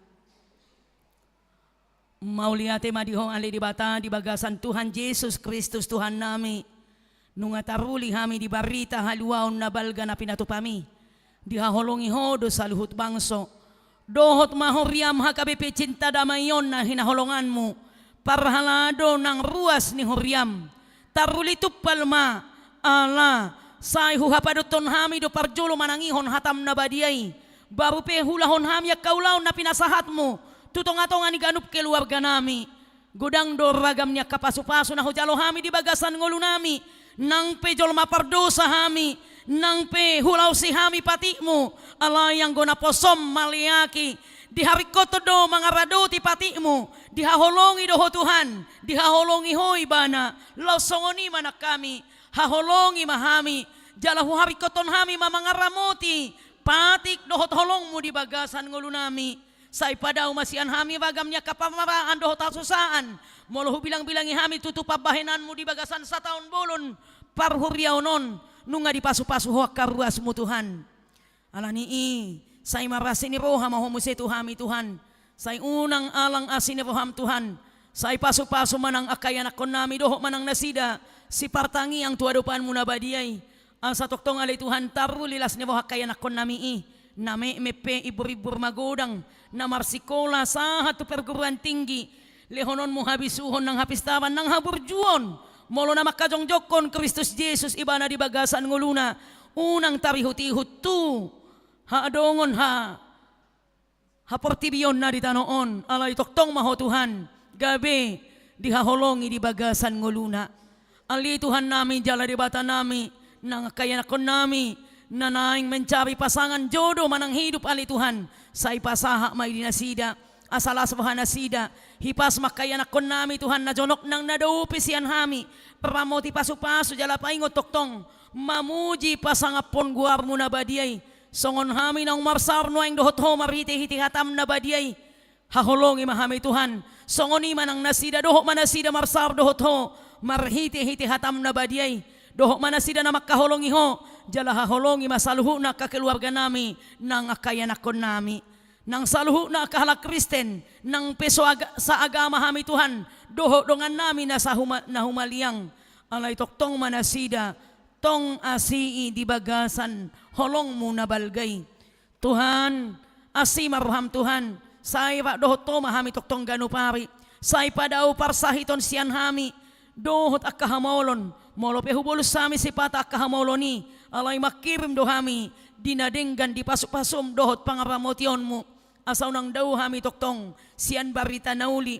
Mauliate ma di Ho ale Debata di bagasan Tuhan Jesus Kristus Tuhannami. Nunga taruli hami di barita haluaon na balga na pinatupami. Dihaholongi Ho do saluhut bangso. Dohot ma huriam H K B P Cinta Damai on na hinaholonganmu. Parhalado nang ruas ni huriam. Taruli tumpal ma, ala, sai huhapadothon hami do parjolo manangihon hatam na badia i. Baru pe huulahon hami angka ulaon na pinasahatmu tu tongatonga ni ganup keluarganami. Godang do ragam ni angka pasupasu na hujalo hami di bagasan ngolunami. Nang pe jolma pardosa hami, nang pe hulaosi hami patikmu, alai anggo naposom maleaki, Diharingkothon do mangaradoti patikmu, dihaholongi do ho Tuhan, dihaholongi ho ibana. Laos songon i ma nang hami, haholongi ma hami, jala huharingkothon hami ma mangaramoti patik dohot holongmu di bagasan ngolunami. Sai padao ma sian hami ragam ni angka parmaraan dohot hasusaan. Molo hubilangbilangi hami tutu pambahenanmu di bagasan sataon bolon parhuriaon on, nunga dipasupasu ho angka ruasmu Tuhan. Ala ni i, sai marasi ni roha ma ho muse tu hami Tuhan. Sai unang alang asi ni roham Tuhan. Sai pasupasu ma nang angka ianakkonnami dohot ma nang nasida sipartangiang tu adopanmu na badia i. Asa tongtong ale Tuhan taruli las ni roha angka ianakkonnami i, na metmet pe imburimbur magodang, na marsikola sahat tu perguruan tinggi, lehononmu habisuhon nang hapistaran nang haburjuon, molo na mangkajongjongkon Kristus Jesus ibana di bagasan ngoluna, unang tarihutihut tu haadongon ha haportibion na di tano on, alai tongtong ma ho Tuhan, gabe dihaholongi di bagasan ngoluna. Ale Tuhannami jala Debatanami, nang angka ianakkonnami na naeng mencari pasangan jodoh manang hidup ale Tuhan, sai pasahat ma i di nasida, asa las roha nasida, hipas ma angka ianakkonnami Tuhan na jonok nang na dao pe sian hami, ramoti pasupasu jala paingot tongtong, mamuji pasangaphon goarmu na badia i, songon hami naung marsaor nuaeng dohot ho marhitehite hatam na badia i. Haholongi ma hami Tuhan, songon i ma nang nasida dohot ma nasida marsaor dohot ho marhitehite hatam na badia i. Dohot ma nasida na mangkaholongi ho, jala haholongi ma saluhutna angka keluarganami, nang angka ianakkonnami, nang saluhutna angka halak Kristen, nang pe so aga-, saagama hami Tuhan, dohot dongannami na sahuma-, na humaliang, alai tongtong ma nasida tong asi i di bagasan holongmu na balga i. Tuhan, asi ma roham Tuhan, sai rap dohot ho ma hami tongtong ganup ari, sai padao parsahiton sian hami, dohot angka hamaolon, molo pe hubolus hami sipata angka hamaolon i, alai mangkirim do hami, di na denggan di pasupasum dohot pangaramotionmu, asa unang dao hami tongtong, sian barita na uli,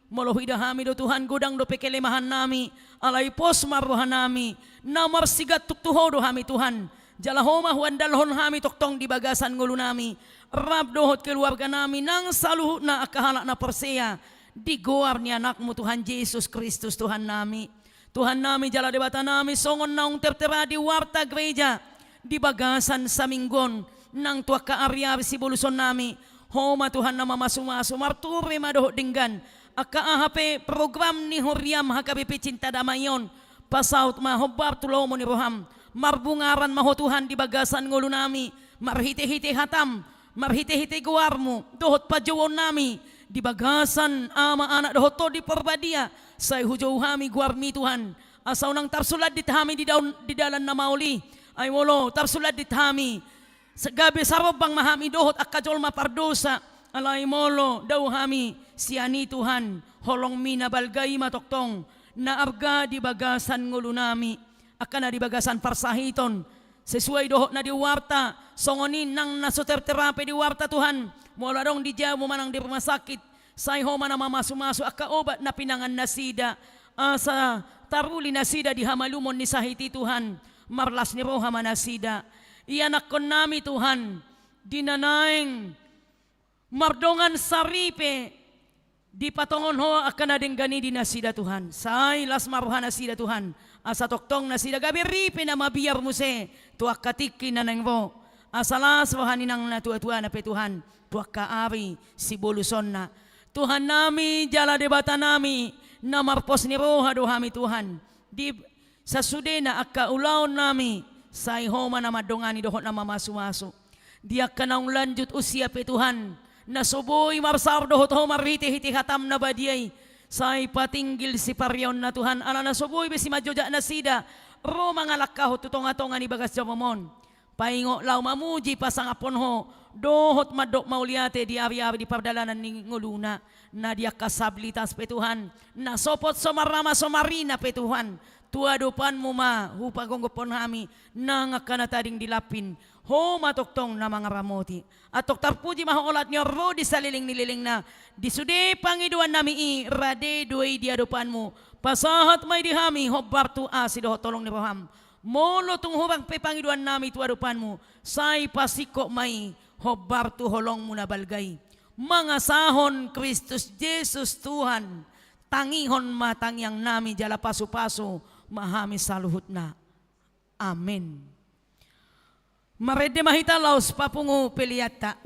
Molo huida hami do Tuhan godang dope kelemahannami, alai pos ma rohanami, na marsigantung tu ho do hami Tuhan. Jala ho ma huandalhon hami tongtong di bagasan ngolunami, rap dohot keluarganami nang saluhutna angka halak na porsea, di goar ni Anakmu Tuhan Jesus Kristus Tuhannami. Tuhannami jala Debatanami songon naung tertera di warta gereja di bagasan saminggu on, nang tu angka ariari sibolusonnami, ho ma Tuhan na mamasumasu, marture ma dohot denggan, angka aha pe program ni huriam H K B P Cinta Damai on, pasaut ma hombar tu lomo ni roham, marbungaran ma ho Tuhan di bagasan ngolunami, marhitehite hatam, marhitehite goarmu, dohot pajouonnami, di bagasan Ama, Anak dohot Tondi Porbadia, sai hujou hami goarmi Tuhan, asa unang tarsulandit hami di daun, di dalan na maol i, ai molo tarsulandit hami, se-, gabe sarombang ma hami dohot angka jolma pardosa, alai molo dao hami sian i Tuhan, holongmi na balga i ma tongtong, na arga di bagasan ngolunami, angka na di bagasan parsahiton, sesuai dohot na di warta, songon i nang na so tertera pe di warta Tuhan, molo adong di jabu manang di rumah sakit, sai ho ma na mamasumasu angka obat na pinangan nasida, asa taruli nasida di hamalumon ni sahit i Tuhan, marlas ni roha ma nasida. Ianakkonnami Tuhan, di na naeng mardongan saripe, dipatongon ho angka na denggan i di nasida Tuhan. Sai las ma roha nasida Tuhan, asa tongtong nasida gabe ripe na mabiar muse, tu angka tingki na naeng ro. Asa las roha ni nang na tuatua na pe Tuhan, tu angka ari sibolusonna. Tuhannami jala Debatanami, na marpos ni roha do hami Tuhan. Di sasudena angka ulaonnami, sai ho ma na mandongani dohot na mamasumasu. Di angka naung lanjut usia pe Tuhan, na so boi marsaor dohot ho marhitehite hatam na badia i, sai patinggil siparionna Tuhan, ala na so boi be simanjojak nasida, ro mangalangkahon tu tongatonga ni bagas jabum on. Paingot laho mamuji pasangaphon ho, dohot mandok mauliate di ariari di pardalanan ni ngoluna, na di angka disabilitas pe Tuhan, na sopot so marama so marina pe Tuhan, tu adopanmu ma hupagomgophon hami, nang angka na tading di lampin, ho ma tongtong na mangaramoti. Antong tarpuji ma ho olat ni on ro di saleleng ni lelengna, di sude pangidoannami i rade do i di adopanmu, pasahat ma i di hami hombar tu asi dohot holong ni roham. Molo tung hurang pe pangidoannami tu adopanmu, sai pasingkop ma i hombar tu holongmu na balga i. Mangasahon Kristus Jesus Tuhan, tangihon ma tangiangnami jala pasupasu ma hami saluhutna. Amen. Marende ma hita laos papungu peleanta.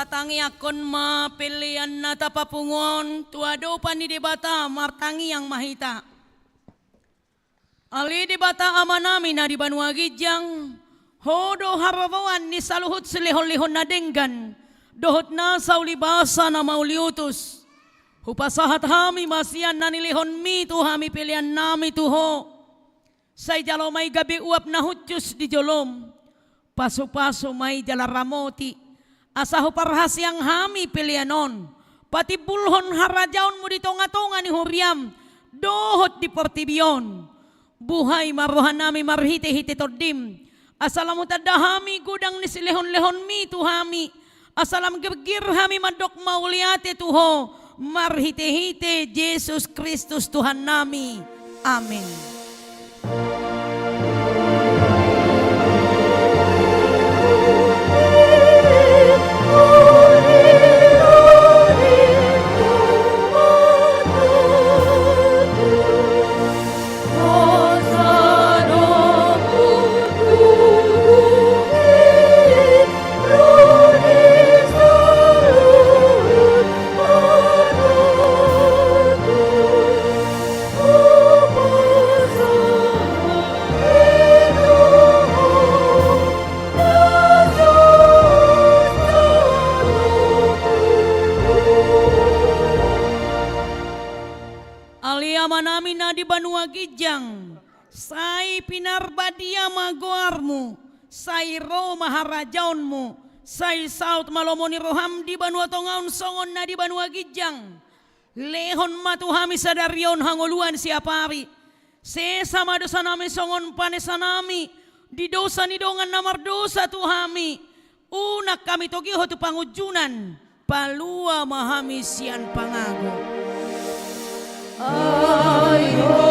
Tatangiangkon ma pelean na tapapungu on tu adopan ni Debata. Martangiang ma hita. Ale Debata Amanami na di banua ginjang, Ho do haroroan ni saluhut silehonlehon na denggan dohot nasa ulibasa na mauliutus. Hupasahat hami ma sian na nilehonMi tu hami peleannami tu Ho. Sai jalo ma i gabe uap na hushus di joloM. Pasupasu ma i jala ramoti, asa huparhaseang hami pelean on patimbulhon harajaonMu di tongatonga ni huriaM dohot di portibi on. Buhai ma rohanami marhitehite TondiM, Asa lam hutanda hami godang ni silehonlehonmi tu hami, asa lam girgir hami mandok mauliate tu Ho, marhitehite Jesus Kristus Tuhannami. Amen. Ale Amanami na di banua ginjang, sai pinarbadia ma goarmu, sai ro ma harajaonmu, sai saut ma lomo ni roham di banua tonga on songon na di banua ginjang. Lehon ma tu hami sadari on hangoluan siapari. Sesa ma dosanami songon panesanami di dosa ni dongan na mardosa tu hami. Unang hami togihon tu pangunjunan, palua ma hami sian pangago. Ai Ho,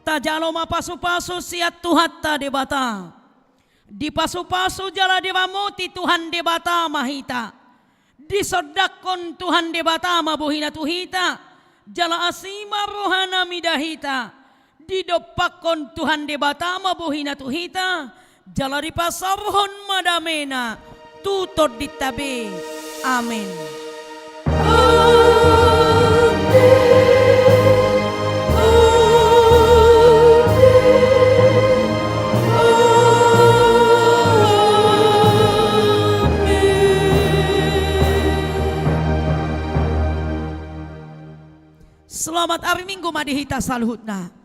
Tajalo ma pasupasu sian Tuhanta Debata. Dipasupasu jala diramoti Tuhan Debata ma hita. Disondangkon Tuhan Debata ma bohina tu hita, jala asi ma rohana mida hita. Didompakkon Tuhan Debata ma bohina tu hita, jala dipasaorhon ma damena tu tondinta be. Amen. Amen. Amen. Amen. Selamat ari Minggu ma di hita saluhutna.